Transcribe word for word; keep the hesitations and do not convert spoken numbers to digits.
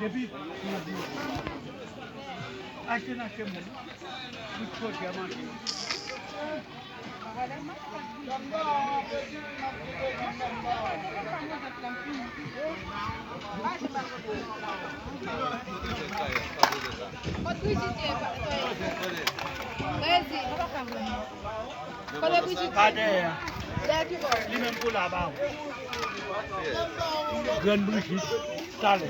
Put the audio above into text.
Depi achte n achte moun, tout kote a manke. Kot Brigitte ye? Rezi. Kote Brigitte? Pa dèyè. Dèyè ki bò? Li menm pou la ba ou. Grann Brigitte, talè.